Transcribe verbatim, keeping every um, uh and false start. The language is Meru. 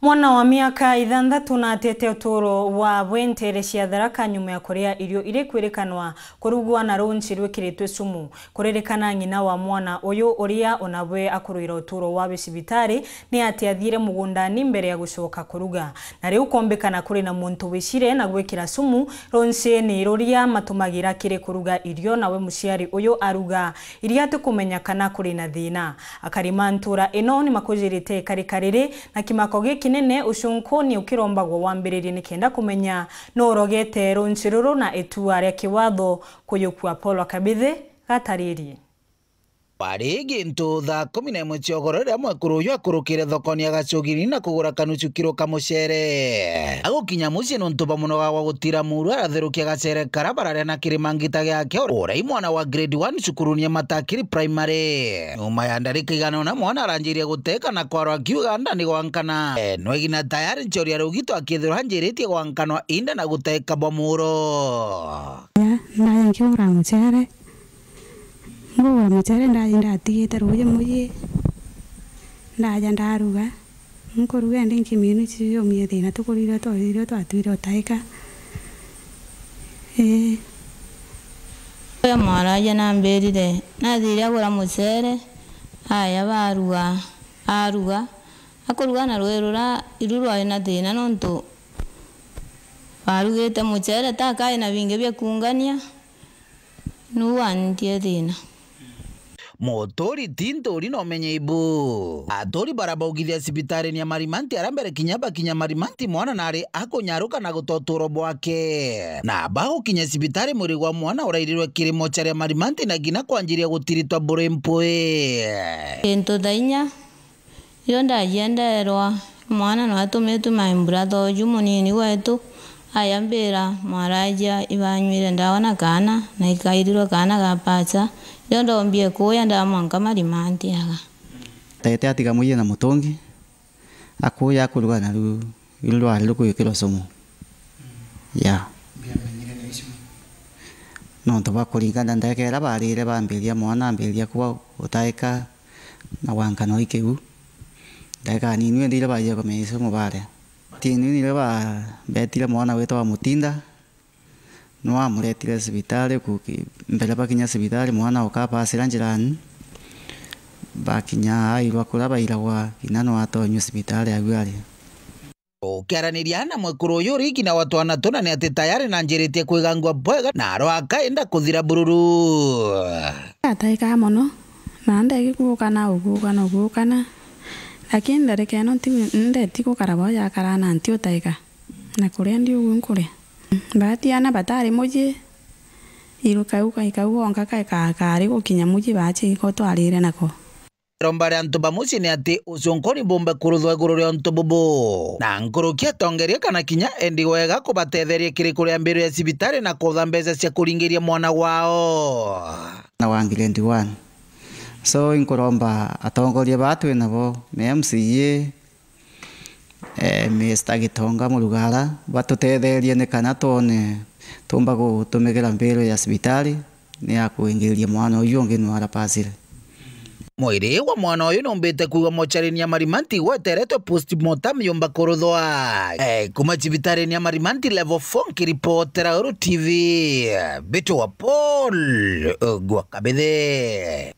Mwana wa miaka ithanthatu na atete uturo wa bwentere cia Tharaka nyuma ya kuria irio iri kwirikanwa kurugwa na runci rwikiritwe sumu. Kuririkana ng'ina wa mwana uyu uria onabwe akurwira uturo wa bicibitari ni ati athiire mugundani mbere ya gucoka kuruga. Na riu kwombikana kuri na muntu wicire na gwikira sumu runcini ruria matumagira kiri kuruga irio, nawe muciari uyu aruga iria atikumenya kana kuri na thina. Akari ma ntura ino ni makujirite ikarika riri na kimako gikinene, ucunkuni ukirombagwa wambiririe nikenda kumenya nu urogete runci ruru na itua ria kiwatho kuyukua. Paul Kabithe gataririe. Kwari gintu thaa kumi na imwe cia ugoro riria mwekuru uyu akurukire thokoni ya Gacugini na kugura kanucu kiro ka mucere. Agukinya mucii nontu bwa munoga gwa gutira muru, aratherukia gacere kara bararia na kirima ngita giake, urai mwana wa grade one cukuruni ya Matakiri Primary. Nyuma ya ndarika igana una, mwana aranjirie guteka na kwarwa akiuga nda ni gwankana. E, no igina tayari nchori ya rugito akithirwa anjiritie gwankanwa inda na guteka bwa muro. Ya, ndaja nkiura mucere. Ngugura mucere, ndaja ndatigite ruuji mucii. Ndaja ndaruga. Nkuruga indi nkiminu ciumie thina, tukurire twathire twatwire utaika. Ii. Uria mwaraja nambirire, nathire agura mucere, aya baruga, aruga. Akuruga na rui rura iru rwari na thina nontu barugite mucere takai na bingi bia kuungania. Nu wantie thina. Muturi ti nturi na umenye ibu. Aturi barabaugithia cibitarini ya Marimanti aria mbere kinya bakinya Marimanti mwana nari akunyaruka na guta uturo bwake. Na bagukinya cibitari mwiri gwa mwana urairirwe kiri mochari ya Marimanti na ngina kwanjiria gutiritwa buri mpwi. Kintu thaa inya. Rio ndajienderwa, mwana no atumitwe my brother uju munini wetu, ayambira, "Mwarajia, ibanywire ndawa na kaana, na ikairirwe kaana ga pacha." Rio ndombie kuuya ndaa mwanka Marimanti aga. Tete atiga mucii na mutungi, akuuya akuruga na riu, riu rwari rukugwikirwa sumu. Ya. Nontu bwa kuringana ndaika iria barire, bambiria mwana, ambiria kuba utaika, na gwankanwa i kiu. Ndaika nini indi iria baijire kumenya icio mubare. Ti nini iria ba-, betire mwana witwa wa Mutinda, nwamuretire cibitari, kuki-, mbere bakinya cibitari, mwana ukapasira njirani. Bakinya airwa kuria bairagwa, kinya nwatonywe cibitari au ari. Ukiaraniria na mwekuru uyu uriki na wa twana tuna ni ati tayari nanjiritie kwigangua bwega na arwaka enda kuthira bururu. Ataikaa mono, na ndegi kuukana, uguukana, uguukana. Lakini ndarika ino nti-, ndeti gukara bwa jakara na nti utaika. Na kuria ndi ugu nkuria. Baatiana batari mucii, iru kau kai kau gonka kai ka-, kaari gukinya mucii baachii ko twarire nako. Iromba ria antu ba mucii ni ati ucunkuni bumbe kuruthwa iguru ria untu bubu. Na nkuruki atongeria kana kinya endi wega kubatetheria kiri kuria mbiru ya cibitari na kutha mbeca cia kuringiria mwana wao. Na wa grade one. So, inkuromba atongoria baa twi nabo, me M C A, eh, Mister Gitonga Murugara, batutetherie ni kana twone tumba gutumigira mbiru ya cibitari ni ya kuingiriria mwana uyu ungi nwarapasire. Mwiri wa mwana uyu numbite kuigwa mocharini ya Marimanti gweteretwe postmortem yumba kuruthwa. Eh, kuma cibitarini ya Marimanti level four, nkiripotera Uru T V, Bitu wa Paul, eh, gwa Kabithe.